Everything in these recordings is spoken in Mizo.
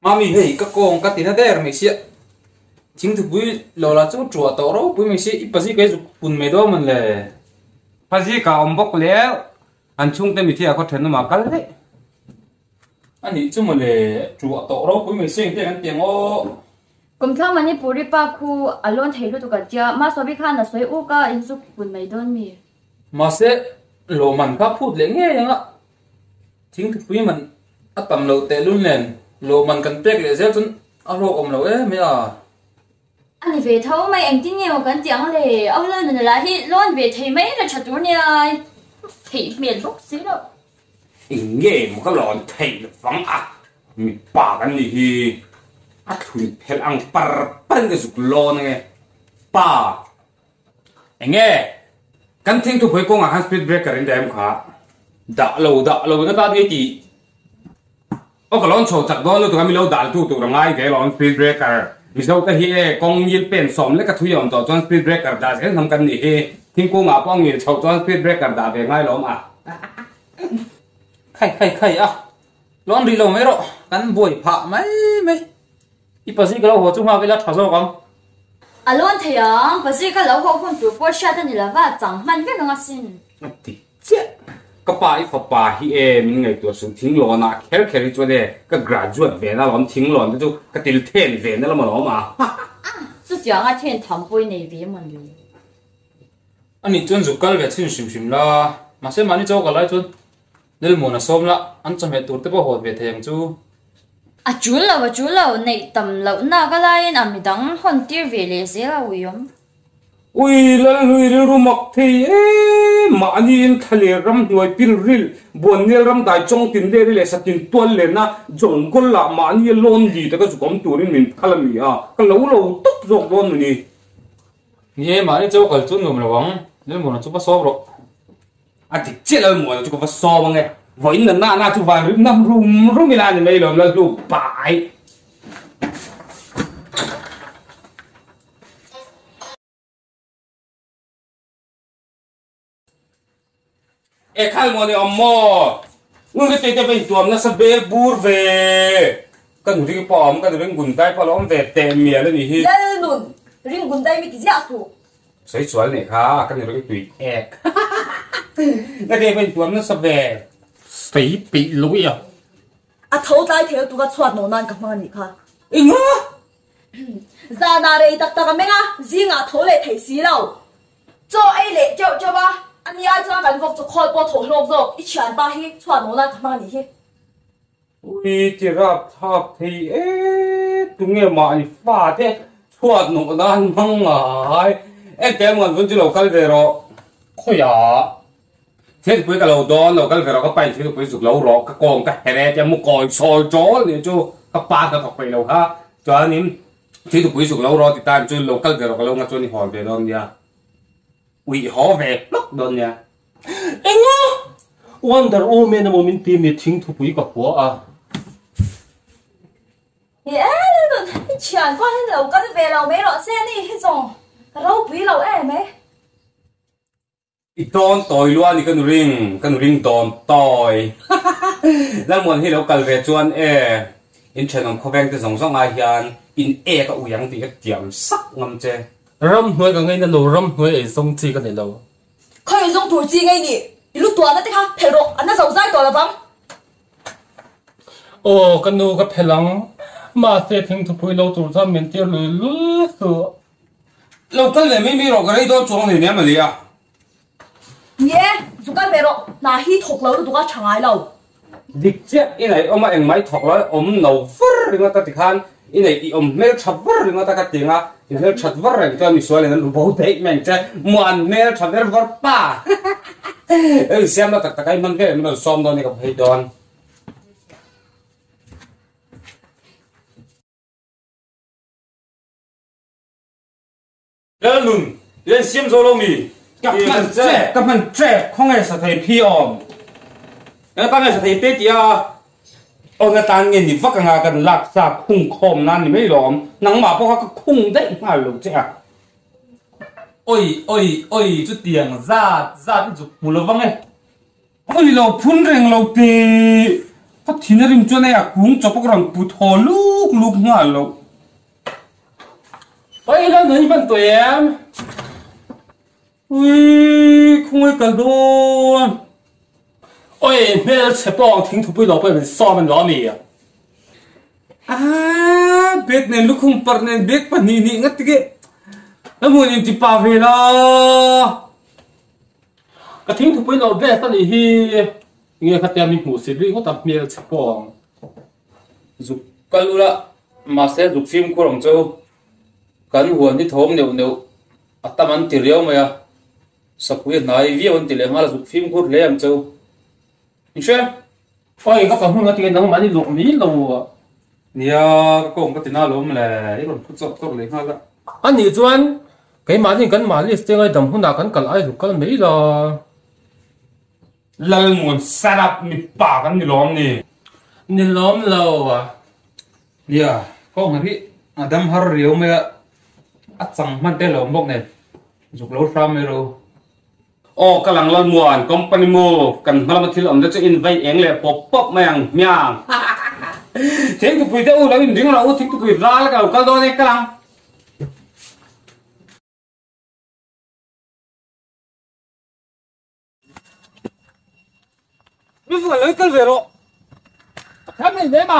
Mami hei ka kawng ka tina der mai sia, thingthupui lo la chu ṭuah tawh ropui mai sia, i pazi ka hi zuk pun mai dawn mawn le. Pazi ka awm bawk leh an chhungte mithi ah khaw ṭhenawmah kal daih. A nih chu maw le, ṭuah tawh ropui mai sia engtiang an ti ang aw. Kumthlang Manipuri pa khu a lawn thei lutuk a tia, Mahsawi khan a sawi uk a, in zuk pun mai dawn mi? Mahse, lawmman kha phut leh ngei ang a, thingthupui man a tam loh tehlul nen lawmman kan pek leh zel chuan a hlawk awm lo em em a. A ni ve tho mai, engtin nge maw kan ti ang le? Au lal nuna lah hi lawn ve thei mai la tha tur nia, theih hmel bawk si lo. Eng nge maw ka lawn theih lo vang a, mipa kan nih hi a thlun phelh ang par par in ka zuk lawn ange pa. Enge? Kan thingthupui kawngah khan speed breaker in dah em kha? Dah lo, dah lo eng atan nge tih? Aw ka lawn chho chak dawn lutuk a, mi lo dal tu tur a ngai ve alawm speed breaker. Mizo te hi e, kawng ngil pen sawm lek a thui a awm tawh chuan speed breaker dah zel hnam kan nih hi. Thingkungah pawh a ngil chhoh chuan speed breaker dah ve ngai lawm a. Khai khai khai a, lawn rih lo mai rawh, kan buai phah mai mai. I pazi ka lo haw chu nghak ila tha zawk ang. A lawn thei ang, pazi ka lo haw hun tur pawh hriat a ni lova, chang hman vek ang asin. A ti chiah. Ka pa i fapa hi e min ngaihtuah suh thinglawn ah kher kher hi chuan e ka graduate ve na lawm thinglawn te chu ka til then ve na lam alawm a. Chutiang a then tham pawh i nei ve mawn le. Anih chuan zuk kal ve chhin hrim hrim la, mahse mahni chaw ka lai chuan Lelmuan a sawm la, an chawhmeh tur te pawh hawt ve thei ang chu. A tul lo, a tul lo, neih tam lohna ka laiin a midang hawn tir ve leh zel a uiawm. Ui, Lalhlui rilru mak thei em! Mahniin thlaler ram hnuai pil ril, Buannial ram dai chawng tin leri leh satin tual lenna jungle ah mahni lonely taka zuk awm turin min phal a mi a, ka lo lo tawp zawk dawn nu ni. Ni e, mahni chaw kal chu nuam lo ang, Lelmuana chu va sawm rawh. A dik chiah lo maw chu ka va sawm ange. Vawiin na na na chu van rim nam rum rum ila ni mai lawm la hlu pai. E khal maw ni awm maw? Ngun ka tei te va intuam nasa bel bur ve. Ka nu ring pawh a awm, ka nu ring gun dai pawh a lo awm ve teh mial a nih hi. Lalnun, ring gun dai mi ti ziah suh. Sawi chual nih kha ka ni ring tui ek. Ka te pawh intuam nasa ve. Sawi peih lo i a. A tho tlai thei lutuk a chhuat nawh nan ka hmang a nih kha. Enga? Zanah rei tak tak a meng a, zingah a tho leh thei si lo. Chaw ei leh teuh teuh a, a ni ai chuan kan vawk chaw khawl pawh thaw hlawk zawk, i thianpa hi chhuat nawh nan ka hmang a nih hi. Ui ti rap thlak thei e, tunge mahni fate chhuat nawh nan hmang ngai. Engte emaw an vun chu lo kal ve rawh. Khawiah? Thilpui ka lo dawn, lo kal ve rawh, ka pain thilpui zuk lo rawh, ka kawng ka here tia mu kawi sawi ṭawl nih chu ka pa ka thawk peih lo kha. Chuanin thilpui zuk lo rawh ti tan chu lo kal ve rawh ka lo nga chuan i hawn ve dawn nia. Ui haw ve hlawk dawn nia. Enga? Wonder Woman emaw min ti mi thing thupui ka hua a. Ni e Lalnun, i thian pawh hian lo kal ve lo mai rawh se ni hi zawng ka ropui lo em e. I dawn tawi lua ni ka nu ring, ka nu ring dawn tawi. Lalmuan hi lo kal ve chuan e, in thenawm khawveng te zawng zawng ai hian in ek a ui ang tih ka tiam sak ngam che. Ramhnuai ka ngaina lo, ramhnuai ei zawng chi ka nei lo. Khawi zawng tur chi ngei nih, i lu tuahna te kha phelh rawh, an na zo zai tawh lovang. Aw ka nu ka phelh ang, mahse thingthupui lo tur chuan min tir lui lul suh. Lo kal ve mai mai rawh, ka rei dawn chuang hlei nia Malia. Ni e, zu kal ve rawh, hna hi thawk lo lutuk a tha ngai lo. Dik chiah, i nei awm a engmah i thawk lo a awm no var ringawt a tikhan i nei i awm hmeltha var ringawt a ka ti ang a, i hmelthat var reng chuan misual in an ru bo daih mai ang che, muan hmeltha ver var pa Eng siam la tak tak a i hman vel min rawn sawm dawn i ka phei dawn. Lalnun, i en siam zo lo mi? Ka hman trep, ka hman trep, khawnge sa thei phi awm? Eng atan nge sa thei pe tih a? Aw na tan nge ni vak anga kan lak sa khung khawm nan ni mai lawm, nangmah pawh kha ka khung daih nghal lo che a. Oi, oi, oi, chutiang zat zat i zuk hmu lo vang e. Oi lo phun reng lo tih. Ka thin a rim chuan hei a kung chawp a ka rawn put haw luk luk nghal loh. Oi lo nui hman tawh em? Ui khawngaih kal dawn. Oi hmelchhe pawh ang thingthupui lo pawh in sawm an lo a mi? Aa bag nen lukhum parh nen bag pahnih hnih ngat tige la hmuh in ti pa ve la. Ka thingthupui lo best a nih hi. Nge khatia mi hmuh si rih ngawt a hmelchhe pawh ang. Zuk kal ula mahse zuk fimkhur ang che u. Kan huan hi thawm neuh neuh a tam an ti riau mai a, sapui a hnai viau an ti leh nghal a, zuk fimkhur hle ang che u. In hria? Oi, ka fahmun a ti nangmah ni luh mai lo a. Nia, ka kawng ka ti na alawm le, i rawn thu chawk chawk leh nghal a. A nih chuan keimahni kan mahni te ngaidam hunah kan kal ai zuk kal mai la. Lalmuan Sarap mipa kan ni lawm ni. Ni lawm lo a. Nia, kawng hi a dam har riau mai a, a chang hman te lo awm bawk nen, zuk lo hram mai ro. Aw ka lang Lalmuan company move kan hma lama thil awm te chu in vei eng leh pawp pawp mai ang hmiang. Thingtupui te u lo in ring rawh u thingtupui ral ka lo kal dawn e ka lang. Mi vuan lo kal ve rawh. A thiam hei hle ma.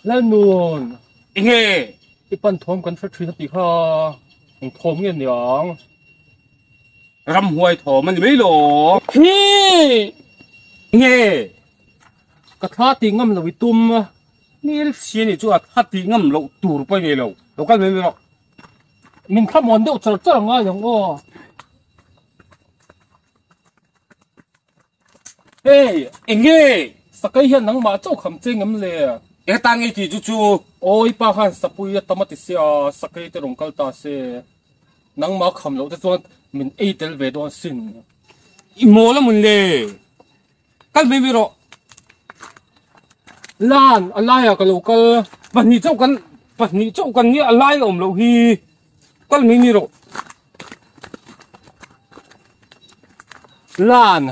Lalnun. Enge? I pan thawm kan hre thin a tih kha eng thawm nge niang? Ramhuai thawm a ni mai lo. Hi! Enge? Ka thla tih ngam lo i tum. Hmel chhia nih chu a thla tih ngam loh tur pawh i nei lo. Lo kal mai mai rawh. Min thlamuan deuh char char ngai ang aw. Hey, enge? Sakei hian nangmah chauh kham che ngem le? Eng atan nge tih chu chu? Awi pa khan sapui a tam a ti sia, sakei te rawn kal ta se. Nangmah kham loh te chuan min ei tel ve dawn sin. I mawl a mun le. Kal mai mai rawh. Lan, a laiah ka lo kal. Pahnih chauh kan, pahnih chauh kan nia a lai a awm loh hi. Kal mai mai rawh. Lan,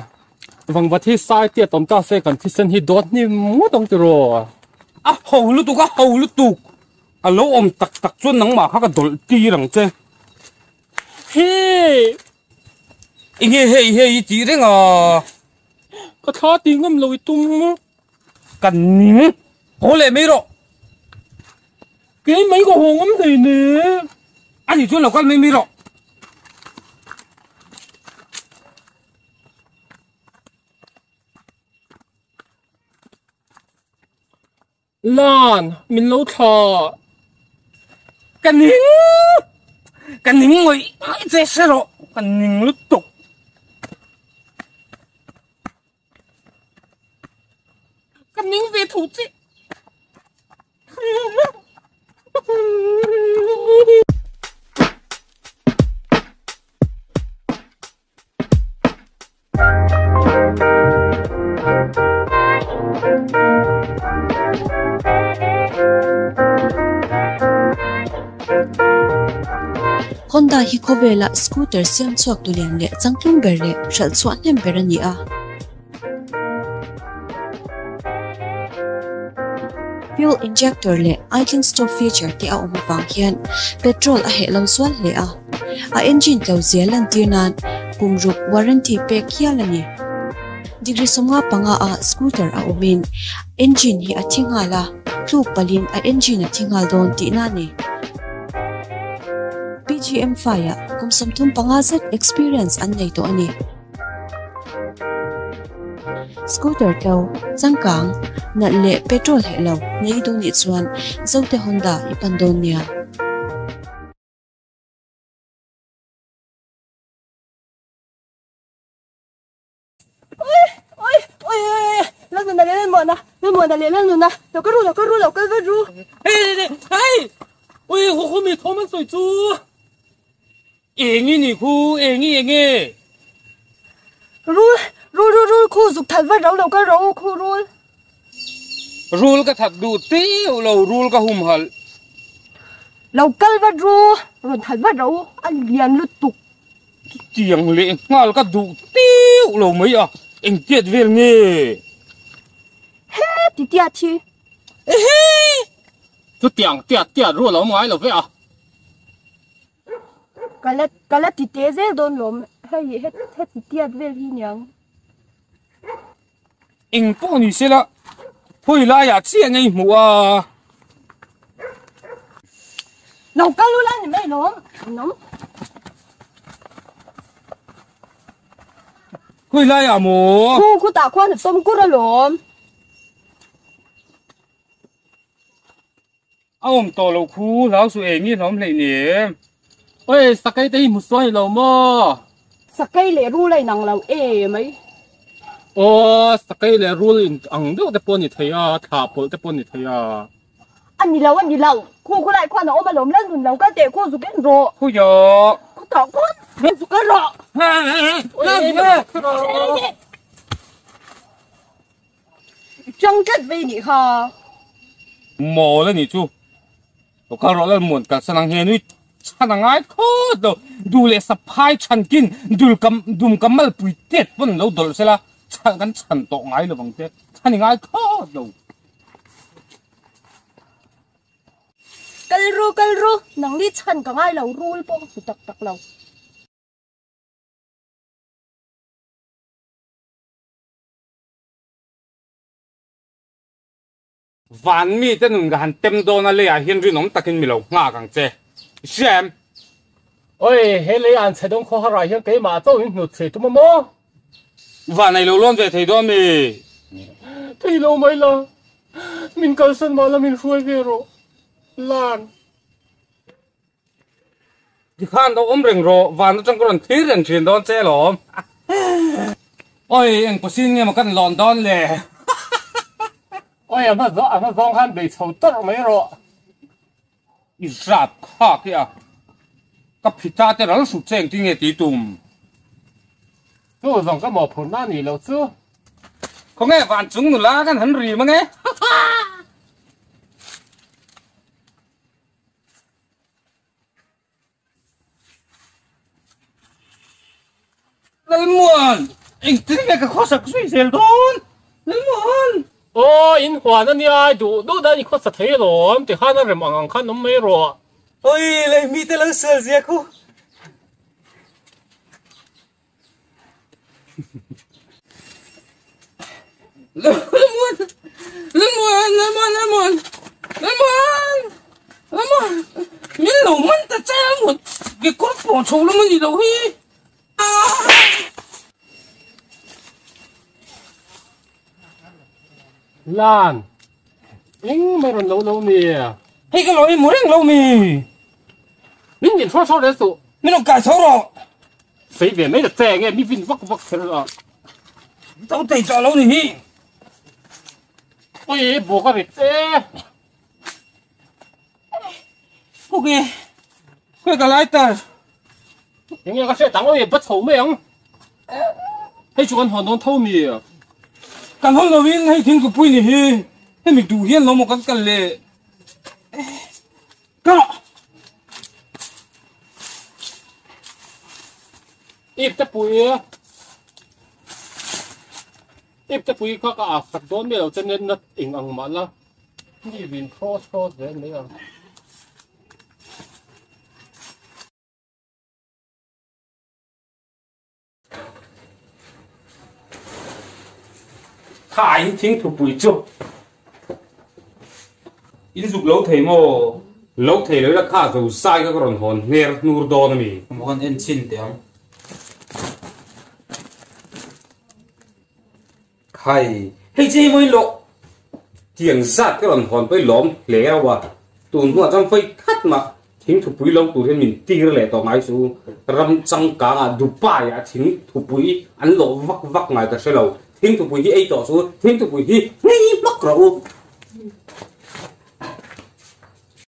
vangvat hi sai tia tawm ta se kan thisen hi dawt hnim ngawt ang tiraw. A ho lutuk, a ho lutuk. A lo awm tak tak chuan nangmah kha ka dawlh tir ang che. Hei! Enge hei hei i tih reng a? Ka thla tih ngam lo i tum. Ka ning. Haw leh mai rawh. Kei mai ka haw ngam thei ne. Ani chuan lo kal mai mai rawh. Lan, min lo thlah. Ka ning! Ka ning ngawih ngawih che hre rawh, ka ning lutuk. Ka ning ve tho che. Honda hi khawvela scooter siam chhuak tu lian leh changtlung ber leh hralh chhuah hnem ber a ni a. Fuel injector leh idling stop feature te a awm avang hian petrol a heh lo zual hle a. A engine tlo zia lantir nan kum ruk warranty pek hial a ni. Degree 15 a scooter a awmin engine hi a thi nghal a, tluk palhin a engine a thi nghal dawn tihna a ni. PGM 5 ah kum 35 zet experience an nei tawh a ni. Scooter tlo, changkang, nalh leh petrol heh lo nei dawn nih chuan Zote Honda i pan dawn nia. Oi! Oi! Oi! Oi! Lalnuna leh Lalmuana! Lalmuana leh Lalnuna! Lo kal ru, lo kal ru, lo kal vat ru! Hei! Hei! Oi! Haw haw mi thawm an sawi chu! Eng i ni khu? Eng i eng e? Rul! Rul! Rul! Rul khu zuk that vat ro, lo kal ro khu rul! Rul ka that duh teuh lo, rul ka humhalh. Lo kal vat ru, rawn that vat ro, a lian lutuk. Chutiang leh nghal ka duh teuh. Meuh lo mai a, eng tiat vel nge? He ti tiat hi. Ehe! Chutiang tiat tiat rual a awm ngai lo ve a. Ka la ka la ti te zel dawn lawm hei heti tiat vel hi niang. Eng pawh ni se la khawi laiah chiah ngei hmuh a. Lo kal ula ni mai lawm nawm. Khawi laiah maw? Khu khutah khuan a tawm kur alawm. A awm tawh loh khu hlau suh eng i hlawm hleih ni em? Oi sakei te hi hmu suai lo maw? Sakei leh rul a inang lo e mai. Aw sakei leh rul in ang deuh te pawh a ni thei a, thlah pawlh te pawh a ni thei a. A ni lo a ni lo, khu khu lai khuan a awm alawm lal nun lo kal teh khu zuk en rawh. Khu yawh. Khu tah khuan zuk en rawh. I chang tlat vei nih kha. Mawl a nih chu. Aw kal rawh lal muan kalsan ang hian ui chhan a ngai khawt lo. Duh leh saphai chhan kin dul kam dum ka malpui tet pawn lo dawlh sela chhan kan chhan tawh ngai lovang che. Chhan i ngai khawt lo. Kal ru kal ru nangni chhan ka ngai lo rul pawh ka hmu tak tak lo. Van mite nun ka han tem dawn a leiah hian rinawm takin mi lo nghak ang che. I hria em? Oi, he lei an chhe dawn khawhar ah hian keimah chauh in hnut thei tum a maw? Van ei lo lawn ve thei dawn mi? Thei lo mai la, min kalsan mah la min hruai ve rawh. Lan. Tikhan lo awm reng rawh, van atang ka rawn thlir reng thin dawn che alawm. Oi, eng pawsin nge maw kan lawn dawn le? Oi, a hma a hma zawng khan bei chho tawrh mai rawh. I zat khak hi a, ka phita te ral hrut che engtin nge tih tum? Chu zawng ka mawhphurhna a nih loh chu. Khawnge van chung nula kan han rim ange? Lalmuan! Engtin nge ka khawsak zui zel dawn? Lalmuan! Aw, in huan a nia, i duh duh dan i khawsa thei alawm, tikhan a rem ang ang khan awm mai rawh. Oi, lei mite lo sual zia khu. Lalmuan! Lalmuan! Lalmuan! Lalmuan! Lalmuan! Lalmuan! Min lo man ta che Lalmuan! Kekawr pawh chho lam a nih loh hi! Lan! Engmah rawn lo lo mi? Hei ka lo i mu reng lo mi? Min min hraw hraw reng suh! Min rawn kai chho rawh! Sei ve mai ta che nge mi vin vak vak kher a. Tau thei tawh lo ni hi. Oi buk a rit e. Buk e. Khawi ka lighter. Enge ka hriat ang oi ba chho mai ang. Hei chu kan hawn dawn tho mi. Kan hawn lovin hei thingkupui ni hi. Hemi duh hian lo maw kan kal le. Ka Ip te pui Ip te pui kha ka ak sak dawn mi lo che nen na eng ang mah la mi vin cross cross zel mai ang. Tha in thing thupui chu in zuk lo thei maw? Lo thei lo ila kha zo zai kha ka rawn hawn hner hnur dawn a mi. Maw kan en chhin teh ang. Khai, hei che hi maw in lawh? Tiang zat ka rawn hawn pawh i lawm hle rauh a, tun hnuah chuan vawi khat mah thing thupui lo tur hian min tir leh tawh ngai chu. Ram changkangah Dubai ah thing thupui an lawh vak vak ngai ka hre lo. Thing thupui hi ei tawh chu thing thupui hi ngei hmak rawh u.